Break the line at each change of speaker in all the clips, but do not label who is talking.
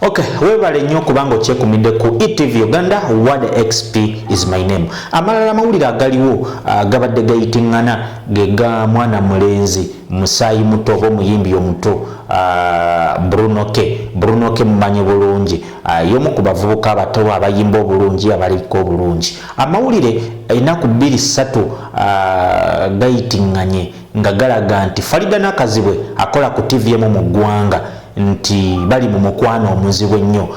Okay, webale nnyo kubanga okyekumidde ku ETV Uganda. Word XP is my name. Amalala amawulire agaliwo gabadde gayitiŋŋana ge ga mwana mulenzi musaayi muto oba omuyimbi omuto Bruno K. Bruno K mumanyi bulungi, y'omu ku bavubuka abato abayimba obulungi, abaliko obulungi. Amawulire ennaku 2, 3 gayitiŋŋanye nga galaga nti Farida Nakazibwe akola ku TV emu mu ggwanga nti bali mu mukwano omuzibu ennyo.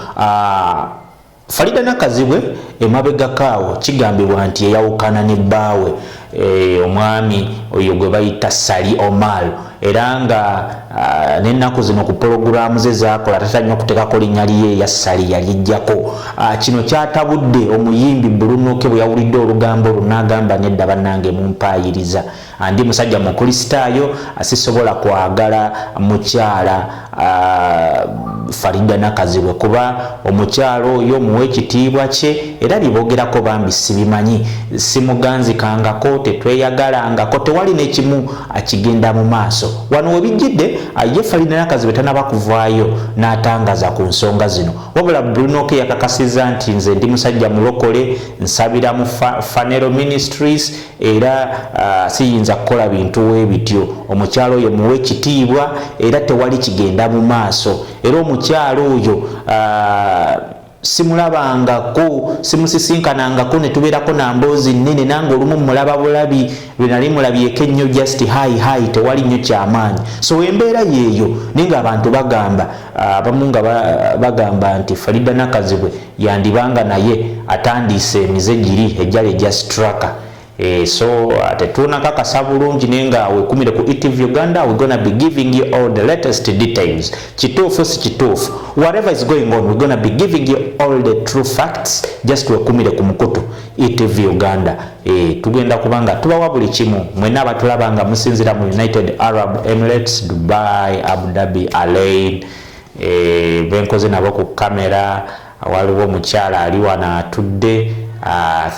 Farida Nakazibwe emabegakaawo kigambibwa nti yayawukana ne bbaawe, omwami oyo gwe bayita Sali Omar, era nga n'ennaku zino ku pologulaamu ze zakola tatera nnyo okuteekako linnya lye eya Sali, yalijjako. Kino kyatabudde omuyimbi Bruno K bwe yawulidde olugambo olwo n'agamba, "Nedda bannange, mumpaayiriza, ndi musajja Mukristaayo, sisobola kwagala mukyala Farida Nakazibwe kuba omukyala oyo muwa ekitiibwa kye era bye bambi sibimanyi, simuganzikangako, tetweyagalangako, tewali n'ekimu akigenda mu maaso." Wano webijjidde ye Farida Nakazibwe tanaba kuvaayo n'atangaza ku nsonga zino, wabula Bruno K yakakasizza nti, "Nze ndi musajja mulokole, nsabira mu Fanero Ministries era siyinza kukola bintu weebityo. Omukyalo oyo muwe ekitiibwa era tewali kigenda mu maaso, era omukyalo oyo simulabangako, simusisinkanangako ne tubeerako na mboozi nnene. Nange olumu mulaba bulabi, lwe nali mulabyeko ennyo just hi hi, tewali nnyo kyamaanyi." So embeera yeeyo, naye nga abantu bagamba, abamu nga bagamba nti Farida Nakazibwe yandibanga naye atandiise emize giri ejjali egya straka. So tetunakakasa bulungi, naye nga wekumire ku ETV Uganda, we gonna be giving you all the latest details. Kituufu, si kituufu, whatever is going on, we gonna be giving you all the true facts. Just wekumire ku mukutu ETV Uganda. Tugenda kubanga tubawa buli kimu. Mwenna abatulaba nga musinzira mu United Arab Emirates, Dubai, Abu Dhabi, Al Ain, benkoze nabo ku kamera, waliwo omukyala ali wano atudde.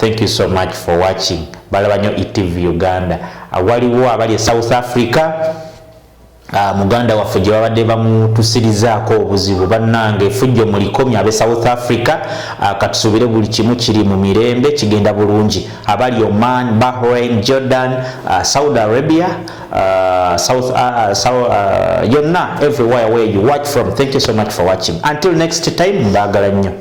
Thank you so much for watching. Balaba nnyo ETV Uganda. Waliwo abali e South Africa, muganda waffe gye babadde bamutusirizaako obuzibu. Bannange, efujjo mulikomye ab'e South Africa. Katusuubire buli kimu kiri mu mirembe, kigenda bulungi. Abali Oman, Bahrain, Jordan, Saudi Arabia, South, South, yonna, everywhere where you watch from, thank you so much for watching. Until next time, mbaagala nnyo.